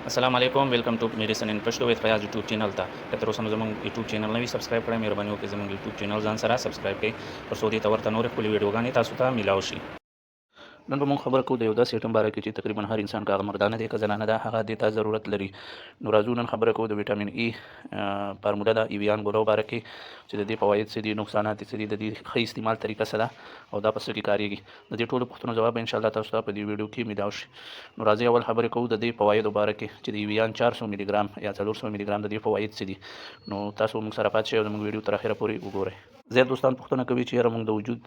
السلام علیکم، Welcome to Medicine in Pashto with Fayaz YouTube channel ته. که تر اوسه مو زموږ یوټیوب چینل نه وي subscribe کړی، مهرباني وکړئ، زموږ یوټیوب چینل ځان سره subscribe کړئ، تر څو دې ته ورته نورې ښکلې ویډیوګانې تاسو ته میلاو شي. نن به موږ خبره کوو د یو داسې ایټم باره کې چې تقریبا هر انسان، که هغه مردانه دی که زنانه ده، هغه دې ته ضرورت لري. نو راځو، نن خبره کوو د ویټامین ای فارموله ده ایویان ګولو باره کې، چې د دې فواید څه دي، نقصانات یې څه دي، د دې ښه استعمال طریقه څه ده او دا په څه کې کاریږي. د دې ټولو پوښتنو ځواب به ان شاء الله تاسو ته په دې ویډیو کې میلاو شي. نو راځئ، اول خبرې کوو د دې فوایدو باره کې چې د ایویان 400 ملي ګرام یا 400 ملي ګرام د دې فواید څه دي. نو تاسو موږ سره پاتې شئ او زموږ ویډیو تر اخره پورې وګورئ. زیات دوستان پوښتنه کوي چې یاره، موږ د وجود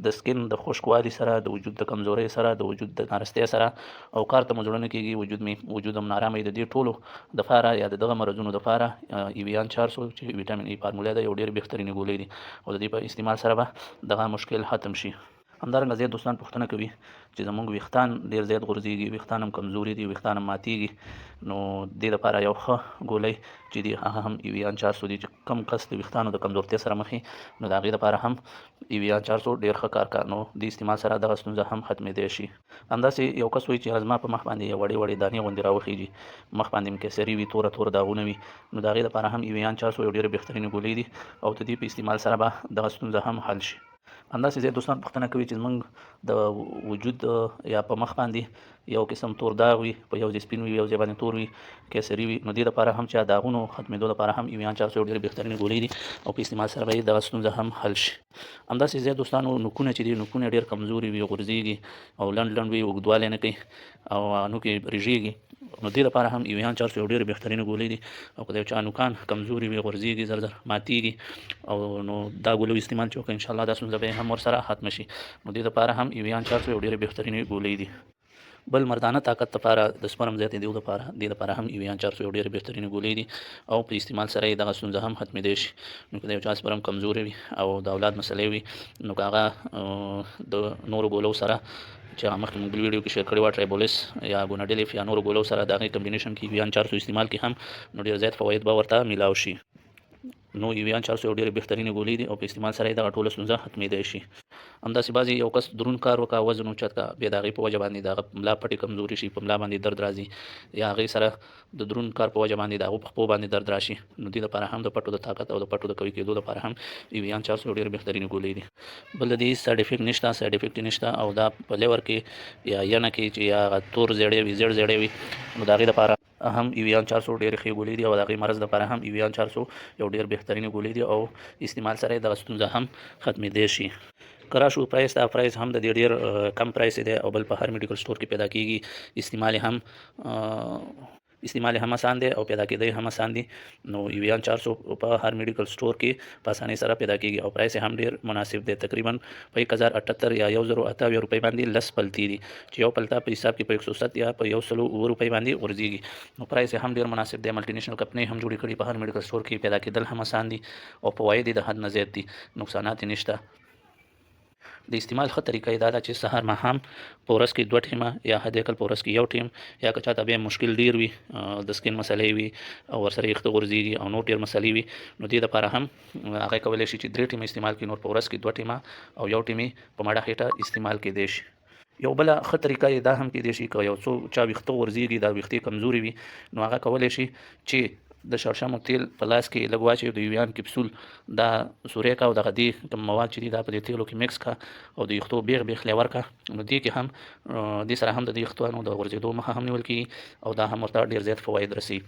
د skin د خشکوالي سره، د وجود د کمزورۍ سره، د وجود د نارستۍ سره او کار ته مو زړه نه کېږي، وجود می وجود هم نارامه وي، د دې ټولو دپاره یا د دغه مرضونو دپاره ایویان 400 چې ویټامین ای فارموله ده، یو ډېر بهترینې ګولۍ دي او د دې په استعمال سره به دغه مشکل ختم شي. همدارنګه زیات دوستان پوښتنه کوي چې زموږ ویښتان ډېر زیات غورځېږي، ویښتان هم کمزوري دي، ویښتان هم ماتېږي. نو دې لپاره یو ښه ګولۍ چې دي، هغه هم ایویان 400 دي، چې کم کس د ویښتانو د کمزورتیا سره مخ، نو د هغې لپاره هم ایویان 400 ډېر ښه کار کوي. نو دې استعمال سره دغه ستونزه هم ختمېدی شي. همداسې یو کس وایي چې زما په مخ باندې یو وړې وړې دانې غوندې راوخیږي، مخ باندې مې کیسري وي، توره توره داغونه وي، نو د هغې لپاره هم ایویان 400 یو ډېره بهترینې ګولۍ دي او د دې په استعمال سره به دغه ستونزه هم حل شي. همداسې زیات دوستان پوښتنه کوي چې زمونږ د وجود یا په مخ باندې یو قسم تور داغ وي، په یو ځای سپین وي، یو ځای باندې تور وي، کیسري وي، نو دې لپاره هم چې داغونو ختمېدو لپاره هم ایویان 400 ډېرې بهترینې ګولۍ دي او په استعمال سره به یې دغه ستونزه هم حل شي. همداسې زیات دوستانو نوکونه چې دي، نوکونه ډېر کمزوري وي، غورځېږي او لنډ لنډ وي، اوږدوالی نه کوي او نوکې رژېږي، نو دې لپاره هم ایویان 400 یو ډېرې بهترینې ګولۍ دي او که د یو چا نوکان کمزوري وي، غورځېږي، زر زر ماتېږي او نو دا ګولۍ استعمال چې وکړي، انشاءالله دا ستونزه به یې هم ورسره ختمه شي. نو دې لپاره هم ایویان 400 یو ډېرې بهترینې ګولۍ دي. بل مردانه طاقت لپاره، د sperm زیاتېدو لپاره، دې لپاره هم ایویان 400 یو ډېرې بهترینې ګولۍ دي او په استعمال سره یې دغه ستونزه هم ختمېدی شي. نو که د یو چا sperm کمزوري وي او د اولاد مسلې وي، نو که هغه د نورو ګولو سره چې هغه مخکې موږ بل ویډیو کې share کړی وه، ټرایبولیس یا ګوناډیلیف یا نورو ګولو سره د هغې combination کې ایویان 400 استعمال کې هم، نو ډېر زیات فواید به ورته میلاو شي. نو ایویان 400 یو ډېرې بهترینې ګولۍ دي او په استعمال سره یې دغه ټوله ستونزه ختمېدی شي. همداسې بعضې یو کس درون کار وکړه، وزن اوچت کا، بیا د هغې په وجه باندې د هغه ملا پټې کمزوري شي، په ملا باندې درد راځي یا هغې سره د درون کار په وجه باندې د هغو په پښو باندې درد راشي، نو دې لپاره هم د پټو د طاقت او د پټو د قوي کېدو لپاره هم ایویان 400 یو ډېرې بهترینې ګولۍ دي. بل د دې هېڅ side effect نشته، side effect یې نشته او دا په liver کې یا ینه کې چې یا هغه تور زیړی وي، زیړ زیړی وي، نو د هغې لپاره هم ایویان 400 ډېرې ښې ګولۍ دي او د هغې مرض لپاره هم ایویان 400 یو ډېر بهترینې ګولۍ دي او استعمال سره یې دغه ستونزه هم ختمېدی شي. که راشو price ته، price هم د دې ډېر کم price دی او بل په هر medical store کې پیدا کیږي. استعمال هم اسان دی او پیدا کېدی هم اسان دي. نو ایویان 400 په هر medical store کې په اسانۍ سره پیدا کیږي او price هم ډېر مناسب دی. تقریبا په 1078 یا 1078 روپۍ باندې 10 پلتې دي، چې یو پلته په حساب کې په 107 یا په 107 روپۍ باندې غورځېږي. نو price هم ډېر مناسب دی. multinational کمپنۍ هم جوړې کړي، په هر medical store کې پیدا کېدل هم اسان دي او فواید یې د حد نه زیات دي، نقصانات یې نشته. د استعمال ښه طریقه یې دا ده چې سهار ماښام په ورځ کې دوه ټیمه یا حد اقل په ورځ کې یو ټیم، یا که چاته بیا مشکل ډیر وي، د skin مسلې وي او ورسره یې ویښته غورځېږي او نور ډېر مسلې وي، نو دې لپاره هم هغه کولی شي چې درې ټیمه استعمال کړي. نور په ورځ کې دوه ټیمه او یو ټیم یې په مړه خېټه استعمال کېدی شي. یو بله ښه طریقه یې دا هم کېدی شي، که یو څو چا ویښته غورځېږي، دا ویښتې کمزوري وي، نو هغه کولی شي چې د شړشمو تیل په لاس کې لږ واچوي، د یویان کپسول دا سوری کا او دغه دې کوم مواد چې دي، دا په دې تیلو کې mix کا او د ویښتو بیخ بیخ له ورکا. نو دې کې هم دې سره هم د دې ویښتانو د غورځېدو مخه هم نیول کېږي او دا هم ورته ډېر زیات فواید رسي.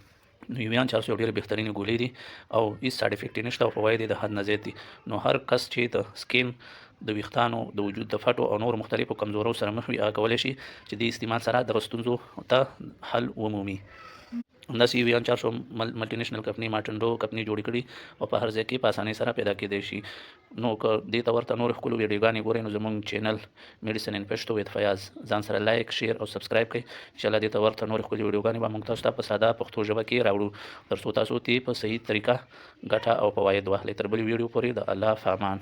نو یویان 400 ډېرې بهترینې ګولۍ دي او هیڅ side effect یې نشته او فواید یې د حد نه زیات دي. نو هر کس چې د skin، د ویښتانو، د وجود د فټو او نور مختلفو کمزورو سره مخ وي، هغه کولی شي چې دې استعمال سره دغه ستونزو ته حل ومومي. همداسې یویان 400 multinational کمپني مارټنډو کمپني جوړې کړي او په هر ځای کې په اسانۍ سره پیدا کېدی شي. نو که دې ته ورته نور ښکلو ویډیوګانې ګورئ، نو زموږ channel Medicine in Pashto with Fayaz ځان سره like، share او subscribe کړئ. انشاءالله دې ته ورته نور ښکلې ویډیوګانې به موږ تاسو ته په ساده پښتو ژبه کې راوړو، تر څو تاسو ترې په صحیح طریقه ګټه او فواید واخلئ. تر بلې ویډیو پورې د الله په امان.